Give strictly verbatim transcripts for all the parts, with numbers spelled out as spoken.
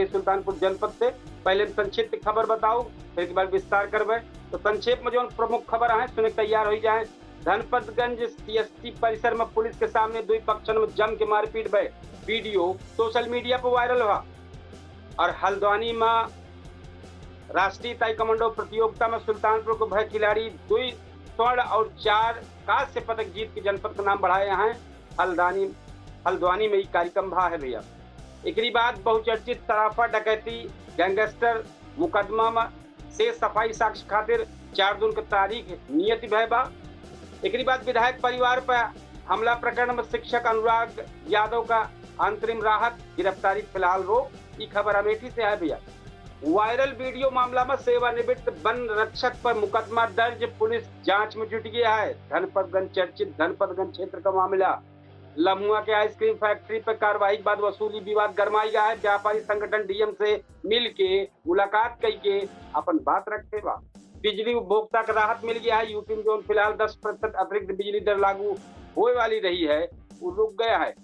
सुल्तानपुर जनपद से। पहले हम संक्षिप्त खबर बताऊ, फिर एक बार विस्तार करबे। तो संक्षेप में जौन प्रमुख खबर है, सुने के तैयार हो जाए। धनपतगंज सीएसटी परिसर में पुलिस के सामने दुई पक्षन में जम के मारपीट भय, वीडियो सोशल मीडिया पर वायरल हुआ। और हल्द्वानी में राष्ट्रीय ताइक्वांडो प्रतियोगिता में सुल्तानपुर के भय खिलाड़ी दुई स्वर्ण और चार कांस्य पदक जीत के जनपद का नाम बढ़ाए हैं। हल्द्वानी, हल्द्वानी में ई कार्यक्रम भा है भैया। एकरी बाद बहुचर्चित सराफा डकैती गैंगस्टर मुकदमा में से सफाई साक्ष्य खातिर चार जून के तारीख नियत भय बा। एकरी बाद विधायक परिवार पर हमला प्रकरण में शिक्षक अनुराग यादव का अंतरिम राहत, गिरफ्तारी फिलहाल रोक। ई खबर अमेठी से है भैया। वायरल वीडियो मामला में सेवानिवृत्त वन रक्षक पर मुकदमा दर्ज, पुलिस जांच में जुट गया है। धनपतगंज चर्चित धनपतगंज क्षेत्र का मामला। लम्हुआ के आइसक्रीम फैक्ट्री पर कार्रवाई के बाद वसूली विवाद गरमाई गया है। व्यापारी संगठन डीएम से मिल के मुलाकात कई के अपन बात रखे बा। बिजली उपभोक्ता के राहत मिल गया है। यूपी में जौन फिलहाल दस प्रतिशत अतिरिक्त बिजली दर लागू होए वाली रही है, वो रुक गया है।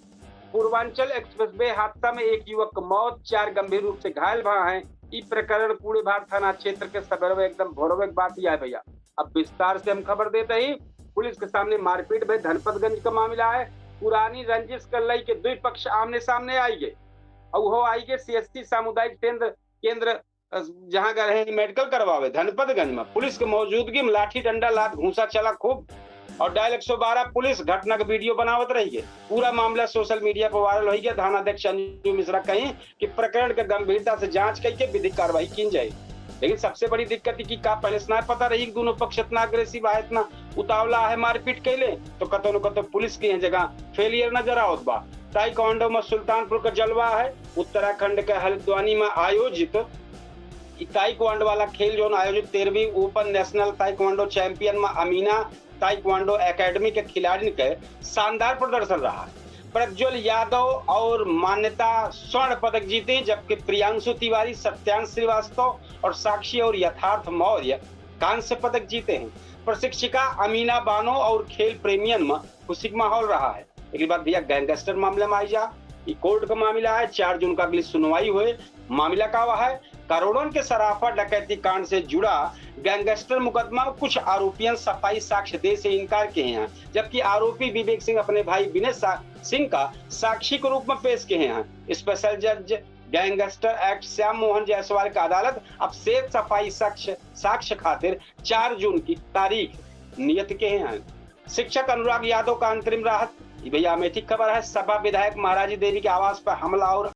पूर्वांचल एक्सप्रेसवे हादसा में एक युवक की मौत, चार गंभीर रूप से घायल भा हैं। ई प्रकरण कूड़ेभार थाना क्षेत्र के सबेरवे एकदम भोरवे की बात ही है भैया। अब विस्तार से हम खबर देते ही, पुलिस के सामने मारपीट भय धनपतगंज का मामला है। पुरानी रंजिश के लई के दुई पक्ष आमने सामने आई गए। और वो आई गए सीएसटी सामुदायिक केंद्र, केंद्र, अ, जहाँ गए हैं मेडिकल करवावे धनपतगंज में, पुलिस के मौजूदगी में लाठी डंडा लात घूसा चला खूब। और डायल एक सौ बारह पुलिस घटना का वीडियो बनावत रही है। पूरा मामला सोशल मीडिया पर वायरल हो गया। थानाध्यक्ष अंजू मिश्रा कहीं कि प्रकरण के गंभीरता से जांच करके विधिक कार्रवाई की जाए। लेकिन सबसे बड़ी दिक्कत ई कि का पहले से ना पता रही कि दोनों पक्ष इतना अग्रेसिव है, इतना उतावला है, मारपीट कैले, तो कतौ न कतौ पुलिस के यहाँ जगह फेलियर नजर आवत बा। ताइक्वांडो में सुल्तानपुर का जलवा है। उत्तराखंड के हल्द्वानी में आयोजित ई ताइक्वांडो वाला खेल जौन आयोजित तेरहवीं ओपन नेशनल ताइक्वांडो चैंपियन में अमीना ताइक्वांडो एकेडमी के खिलाड़िन के शानदार प्रदर्शन रहा है। प्रज्वल यादव और मान्यता स्वर्ण पदक जीते, जबकि प्रियांशु तिवारी, सत्यांश श्रीवास्तव और साक्षी और यथार्थ मौर्य कांस्य पदक जीते हैं। प्रशिक्षिका अमीना बानो और खेल प्रेमियन में खुशी का माहौल रहा है। एकरी बाद भैया गैंगस्टर मामले में आई जा, ई कोर्ट का मामला है। चार जून का अगली सुनवाई हुए। मामला का हुआ है, करोड़न के सराफा डकैती कांड से जुड़ा गैंगस्टर मुकदमा में कुछ आरोपियन सफाई साक्ष्य दे से इनकार किए हैं, जबकि आरोपी विवेक सिंह अपने भाई विनय सा-, सिंह का साक्षी के रूप में पेश किए हैं। स्पेशल जज गैंगस्टर एक्ट श्याम मोहन जायसवाल का अदालत अब शेष सफाई साक्ष्य, साक्ष्य खातिर चार जून की तारीख नियत किए हैं। शिक्षक अनुराग यादव का अंतरिम राहत। ई भैया अमेठी खबर है। सपा विधायक महाराजी देवी के आवास पर हमला और